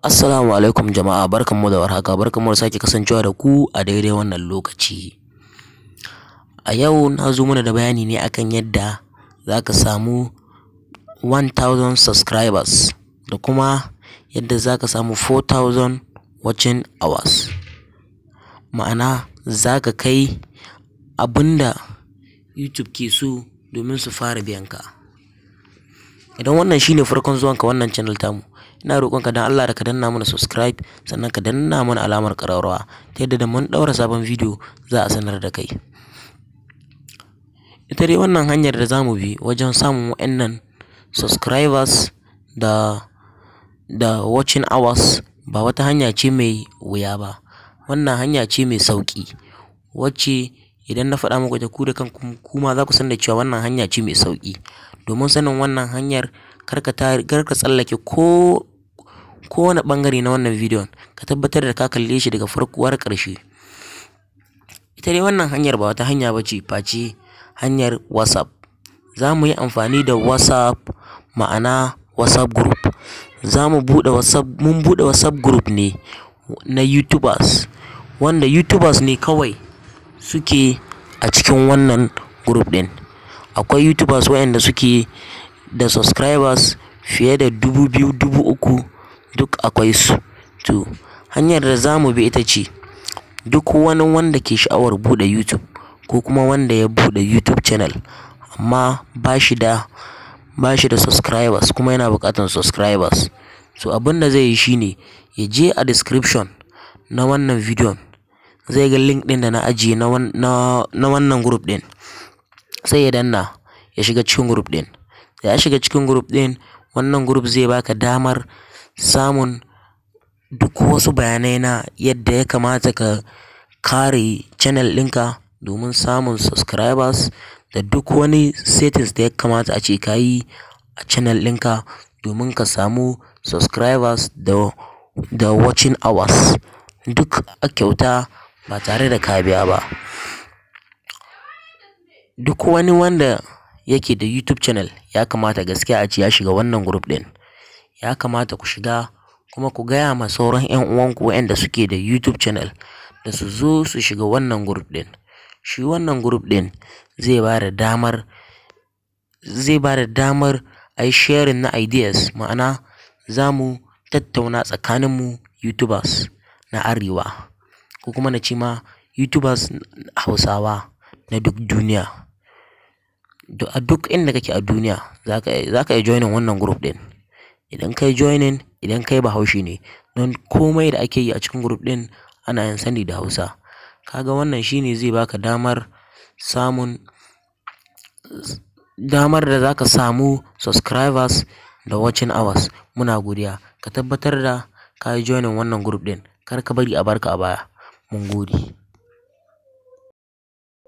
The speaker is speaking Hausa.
Assalamu alaikum jama'a, barkanmu da warhaka, barkanmu da sake kasancewa da ku a daidai wannan lokaci. A yau na zo mana da bayani ne akan yadda za ka samu 1000 subscribers da kuma yadda za ka samu 4000 watching hours. Ma'ana za ka kai abin da YouTube ke so domin su fara biyan ka. Idan wannan shine farkon zuwanka wannan channel tamu, ina roƙonka don Allah da ka danna mana subscribe, sannan ka danna mana alamar ƙararrawa ta yadda da mun ɗaura sabon video za a sanar da kai. Ita dai wannan hanyar da za mu bi wajen samun wa'innan subscribers da watching hours ba wata hanya ce mai wuya ba. Wannan hanya ce mai sauƙi wacce idan na faɗa muku ita, ku da kanku kuma za ku san da cewa wannan hanya ce mai sauƙi. Domin sanin wannan hanyar, kar ka tsallake ko kowane ɓangare na wannan bidiyon, ka tabbatar da ka kalle shi daga farko har ƙarshe. Ita dai wannan hanyar ba wata hanya ba ce face hanyar WhatsApp. Za mu yi amfani da WhatsApp, ma'ana WhatsApp group. Za mu buɗe WhatsApp, mun buɗe WhatsApp group ne na YouTubers, wanda YouTubers ne kawai suke a cikin wannan group ɗin. Akwai YouTubers waɗanda suke da subscribers fiye da 2000, 3000, duk akwai su. To, hanyar da za mu bi ita ce duk wani wanda ke sha'awar buɗe YouTube ko kuma wanda ya buɗe YouTube channel amma ba shi da subscribers kuma yana buƙatar subscribers. So abin da zai yi shine ya je a description na wannan bidiyon, zai ga link ɗin da na ajiye na wannan group ɗin, sai ya danna ya shiga cikin group ɗin. Da ya shiga cikin group ɗin, wannan group zai baka damar samun duk wasu bayanai na yadda ya kamata ka kare channel ɗinka domin samun subscribers da duk wani settings da ya kamata a ce ka yi a channel ɗinka domin ka samu subscribers da watching hours, duk a kyauta ba tare da ka biya ba. Duk wani wanda yake da YouTube channel ya kamata gaskiya a ce ya shiga wannan group ɗin. Ya kamata ku shiga kuma ku gaya ma sauran 'yan uwanku waɗanda suke da YouTube channel da su zo su shiga wannan group ɗin. Shi wannan group ɗin zai ba da damar a yi sharing na ideas, ma'ana za mu tattauna tsakaninmu YouTubers na Arewa ko kuma na ce ma YouTubers Hausawa na duk duniya. A duk inda kake a duniya za ka iya joining wannan group ɗin. Idan ka yi joining, idan kai Bahaushe ne, don komai da ake yi a cikin group ɗin ana yin sani da Hausa. Kaga wannan shine zai baka damar samun damar da za ka samu subscribers da watching hours. Muna godiya. Ka tabbatar da ka yi joining wannan group ɗin. Kar ka bari a barka a baya. Mun gode.